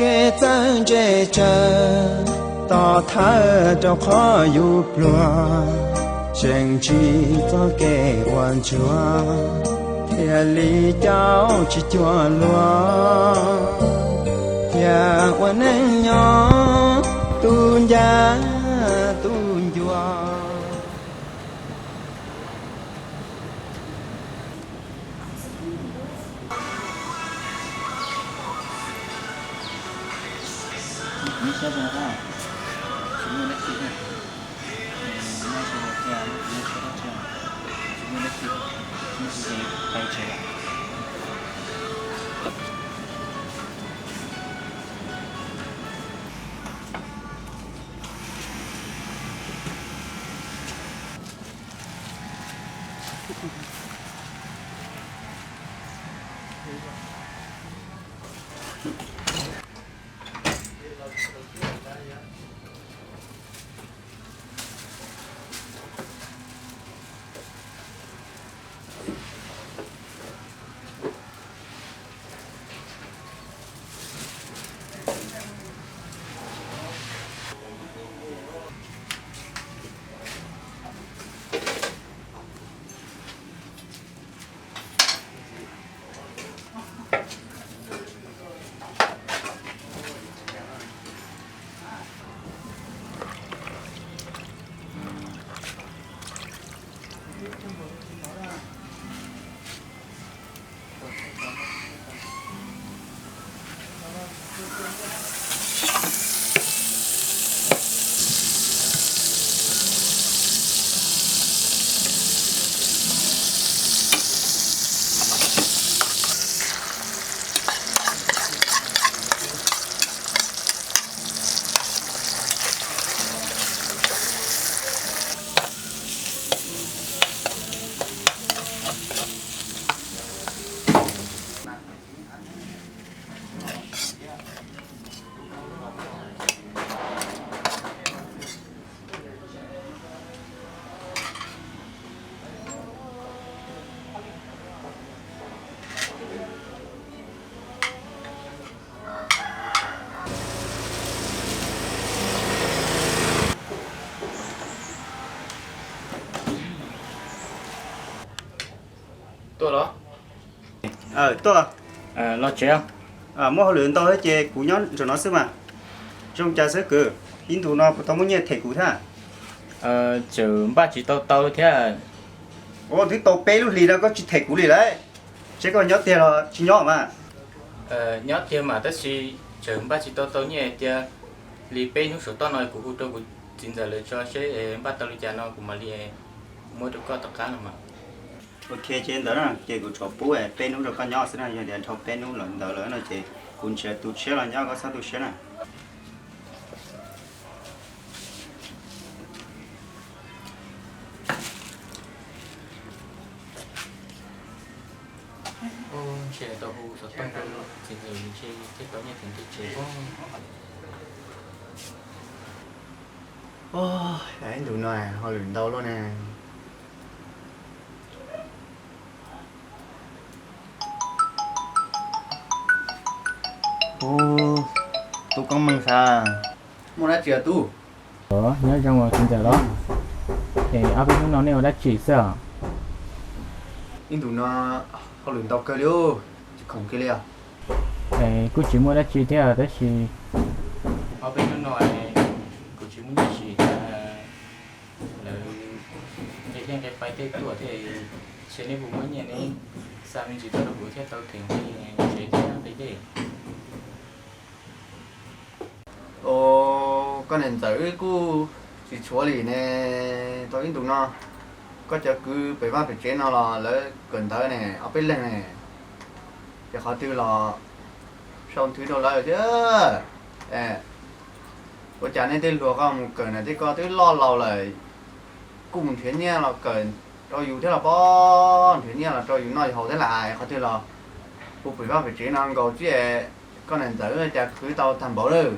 Kev txawj ntse tsawv, tos thawj rau qhov yus pluag, seem tsis txoj kev ua ntsuag, thiaj li caum tsis cuag luag, thiaj ua neej nyob tu ncaj tu ncua. Tuaj los? Tuaj. Los tsev. Muaj hauj lwm ntau thiab ces kuv nyob nraum no xwb mas. Zoo cas xwb kwv, ib ntus no puas tau muaj nyiaj them kuv thiab? Tseem npaj tsis tau tau thiab. Ua twb tau peb lub hlis no koj tsis them kuv li lawm. Seb koj nyob tiag los tsis nyob mas? Nyob tiag mas tab sis tseem npaj tsis tau tau nyiaj tias li peb hnub saum toj no kuv hu rau kuv txiv ntxawm lawv tso seb npaj tau li cas no kuv mam li muab rau koj tom qab no mas. Ok, ces ntawd na, ces kuv tshuav pub peb hnub rau koj nyob xwb na, yog tias dhau peb hnub lawm ntawd lawm no ces kuv nrhiav tus tshiab los nyob, koj txhob tu siab na. Ntshe tau hu xov tooj rau txiv ntxawm ntshe thiaj tau nyiaj them ntu tsev pob. Ib ntus no hauj lwm ntau luaj ne. Ub, tub Koob Meej xav. Muaj dab tsi tub? Nyob zoo txiv ntxawm los? Es ob peb hnub no nej ua dab tsi xwb? Ib ntus no hauj lwm ntau kawg li, tsis khoom kiag li os. Kuj tsis muaj dab tsi thiab tab sis ob peb hnub no kuv tsis muaj nyiaj siv thiab, lawv nqe liaj nqe pais tej tuaj thiab, ntshe nej puas muaj nyiaj ne, xa me ntsis tuaj rau kuv thiaj tau them nqi tsev thiab nqi dej. Os, koj niam ntxawm wb kuj tsis tshuav li ne, tau ib ntus no koj cov kwv pem vaj pem tsev no los lawv kawm ntawv ne, ob peb leeg ne, ces qhov twg los sau nthwv rau lawv thiab. Ua cas nej tej hluas koj mus kawm na, tej koj twb loj laus lawm, kuj mus nrhiav nyiaj los kawm rau yus thiab los pob, nrhiav nyiaj los rau yus noj yus haus thiab las, qhov twg los hu pem vaj pem tsev no nkaus tsis, koj niam ntxawm cas khwv tau tag npaum lawm.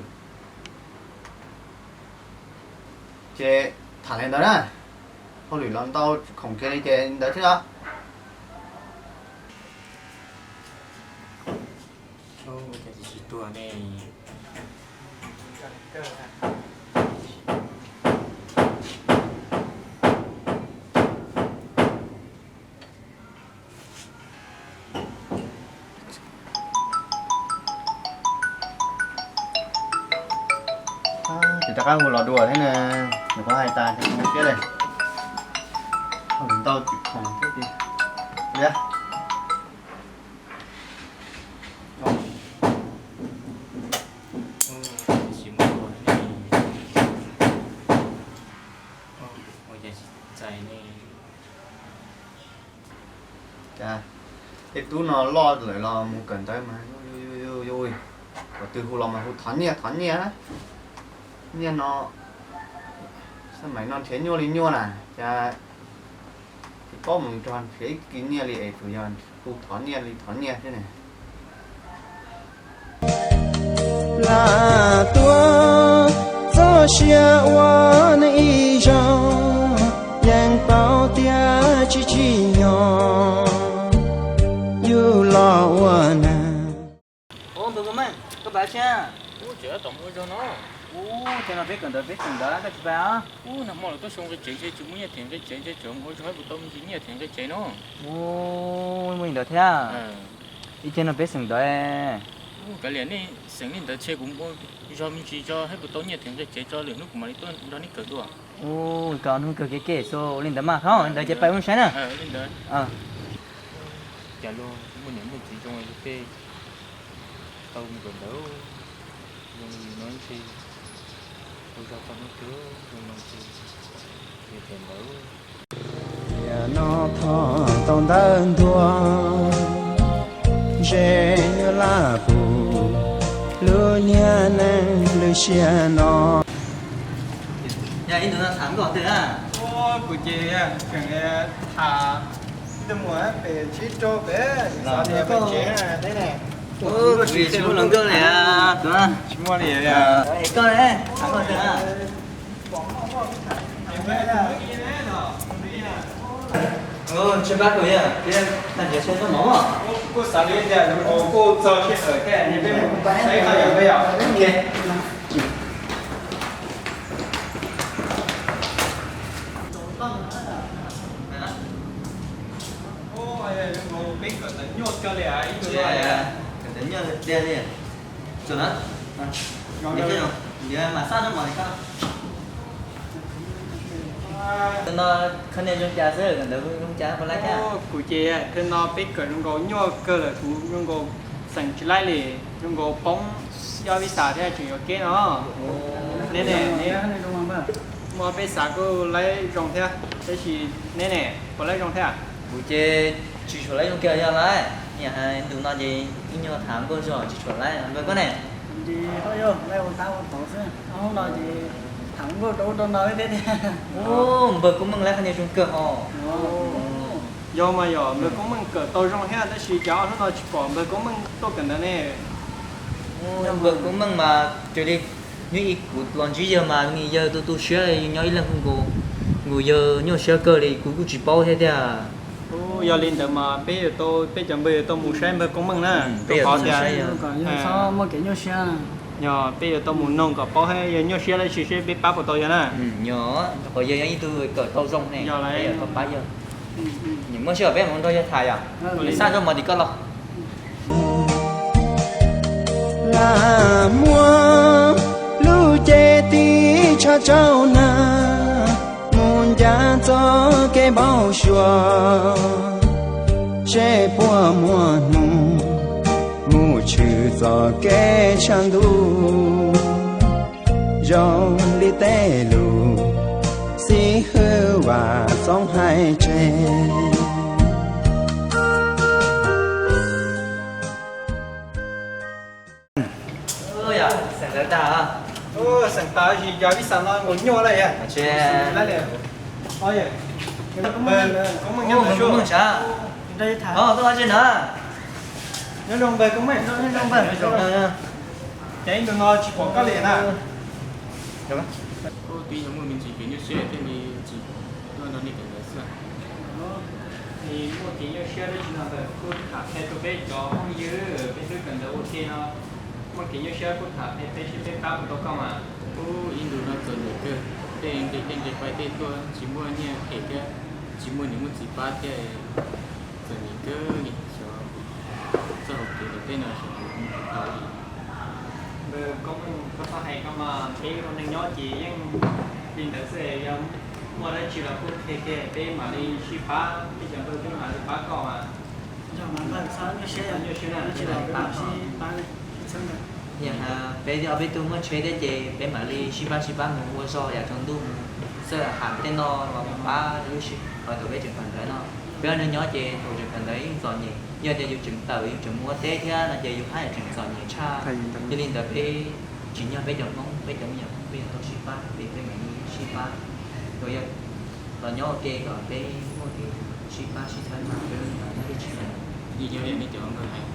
Ces tham li ntawd na, hauj lwm los ntau tsis khoom kiag li ces ntawd xwb os. Cov tsis tuag ne. Ces rov qab hu los dua thiab na, nws kuj hais tas thiab li. Ntau tsis khoom thiab tiag. Cas tej tub no loj lawm los mus kawm ntawv mas yuj yuj yuj yuj, qhov twg hu los mas hu thov nyiaj thov nyiaj. Nyiaj no, xab maim no nrhiav nyuaj li nyuaj na, cas tsis paub mus nrog nrhiav ib kis nyiaj li es tsuas yog hu thov nyiaj li thov nyiaj xwb ne. Lam tuav txoj sia ua neej ib zaug, yeej paub tias tsis tsim nyog yus los ua neeg. Ub, npawg Koob Meej, koj pab tsev? Ub, tseem tab tom mus ua zog no. Ub, ces no peb kawm ntawv peb xeem ntawv koj tsis pab os? Ub, nag hmo lawv tuaj sau nqi tsev ntshe tsis muaj nyiaj them nqi tsev, ntshe tseem mus ua zog thiab puas tau me ntsis nyiaj them nqi tsev no. Ub, muaj li ntawd thiab. Ib ce no peb xeem ntawv. Ub, kav liam nej xeem li ntawd ntshe kuv mus ua zog me ntsis tso thiab puas tau nyiaj them nqi tsev tso lwm hnub kuv mam li tuaj nrog nej kawm dua. Ub, koj hnub kawg kev kev xwb, ua li ntawd mas, qhov ntawd ces pais ua saib na. Li ntawd. Cas luag muaj niam muaj txiv zoo li tej tau mus kawm ntawv zoo li no ntshe ua zog tau hnub twg zoo no ntshe yuav kawm ntawv. Tiam no thov tau ntawv ntuag, ntshe yuav laj pum lub niag neej lwm siab no. Yog ib ntus no tham nkauj twg na? Kuv ces tseem tham ib tug muam pem tsib rau pem, xav tias pem tsev ne. Kuv tsis muaj hluas nkauj li, tsis muaj li. Koj ne, tham nkauj twg na? Tshaib plab kawg yog, tag nrhiav seb txob mov. Kuj xav li tias kuj txog sij hawm thiab, peb mus saib koj yom, peb yom. Peb kawm ntawv nyuaj kawg li, ib tug no kawm ntawv nyuaj tiag li. Txog na, mam xaj no mos li koj. Tus no qhov niag zoo cas xwb, kawm ntawv zoo cas puas laib thiab? Kuv ces tus no peb kawm zoo nkaus nyuaj kawg lawm, kuv zoo nkaus xeem tsis laib li, zoo nkaus poob yob vij xas thiab tseem yuav keb no. Neb ne, muaj peb xav kuj laib zoo thiab, tab sis neb ne, puas laib zoo thiab? Kuv ces tsis tshua laib zoo kiag yog lawm, niam hais ntu no ces ib nyuag tham nkauj zog tsis tshua laib, npawg koj ne? Ces ho yog laib ua tab ua tod xwb, ob hnub no ces tham nkauj rau ub rau no thiab tiag. Npawg Koob Meej laib qhov niag zoo kawg hos. Yog mas yog npawg Koob Meej kawm tau zoo thiab, tab sis cas ob hnub no tsis pom npawg Koob Meej tuaj kawm ntawv ne. Npawg Koob Meej mas raws li nyob ib kuv los ntsib yawg mas nws yawg tu tu siab, nyob ib leeg nkaus, nkaus yawg nyuaj siab kawg li kuv kuj tsis paub thiab tiag. Yog li ntawd mas peb yuav tau, peb cov npawg yuav tau mus saib npawg Koob Meej na, rau qhov tias yog peb yuav tau mus noog kom paub thiab yog nyuaj siab dab tsi seb peb pab puas tau yog na. Yog, rau qhov yawg yog ib tug kawm tau zoo ne, yog pab yawg. Muaj sij hawm peb mus nrog yawg tham yom, xaj nrog mos tim koj los. Lam muab lub cev tib tshaj rau na, mus ncav txoj kev npau suav, seb puas muaj hnub mus tshwm txoj kev tshav ntuj, zoo li tej lus xib hwb Vam Txoov hais tseg. Xeem ntawv tag, xeem tag sis cov vij xas no nkaus nyuaj lawm. Koj ua tsi na? Nyob zoo npawg Koob Meej. Ces ib ntu no tsis pom koj li na. Twb yog muaj me ntsis kev nyuaj siab thiaj li tsis tuaj nrog nej kawm ntawv xwb. Muaj kev nyuaj siab dab tsi no ntawm kuj tham qhia rau peb cov phooj ywg peb twb kawm ntawv ua ke no. Muaj kev nyuaj siab kuj tham peb seb peb pab puas tau koj mas. Ub, ib ntus no txom nyem kawg, tej nqe tej nqe pais tej tuaj tsis muaj nyiaj them thiab, tsis muaj niam muaj txiv pab thiab, txom nyem kawg li. Xyov txoj hauv kev tom tej no xyov puas tau li. Koj txhob hais koj mas, peb ua neej nyob ces yeej li ntawd xwb, yog muaj dab tsi los kuj qhia kiag peb mam li sib pab, peb cov npawg peb mam li pab koj mas. Yog peb ob peb tug muaj tsheb thiab ces peb mam li sib pab sib pab mus ua zog yam tsaus ntuj mus xwb, ham tej no los mus pab lub sij hawm thaum peb tseem kawm ntawv no. Peb ua neej nyob ces thaum tseem kawm ntawv yeej txom nyem, yog tias yus tseem tawm yus tseem mus ua teb thiab no ces yus haj yam tseem txom nyem tshaj. Yog li ntawd peb tsim nyog peb cov Hmoob, peb cov me nyuam Hmoob peb yuav tau sib pab, peb mam li sib pab. Los yog los nyob ua ke kom peb muaj kev sib pab sib txhawb mas peb nyob tsis tau. Ib nyob li nej cov nkauj hais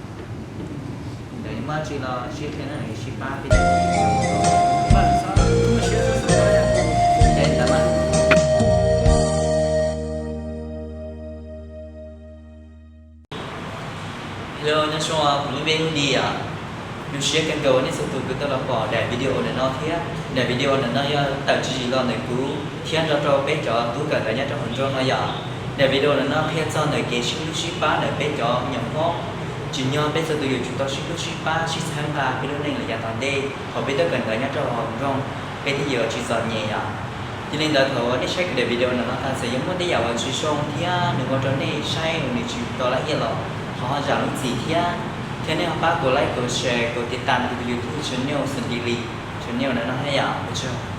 ntawd, muaj tsi los sib qhia na, sib pab peb. Hello, nyob zoo kuv lub npe hu Lis os. Zoo siab kawg nkaus nej txhua tus kuj tau los pom daim video ntawm no thiab. Daim video ntawm no yog tawm tswv yim los ntawm kuv thiab nrog rau peb cov tub kawm ntawv nyob rau hauv nroog no yom. Daim video ntawm no qhia txog ntawm kev sib hlub sib pab ntawm peb cov me nyuam Hmoob. Tsim nyog peb txhua tus yuav tsum tau sib hlub sib pab sib txhawb nqa peb lub neej los yav tom ntej thaum peb tuaj kawm ntawv nyob rau hauv nroog, peb thiaj yuav tsis txom nyem yom. Yog li ntawd thaum nej saib kuv daim video ntawm no tas txawm yuav muaj tej yam uas tsis zoo thiab nws ua rau nej saib uas nws tsis tau laj iaj los thov ho zam lub txim thiab. Thiab nej ho pab kuv like, kuv share, kuv tiv tas kuv tus YouTube channel Xeem Lis channel ntawm no thiab yom. Ua tsaug.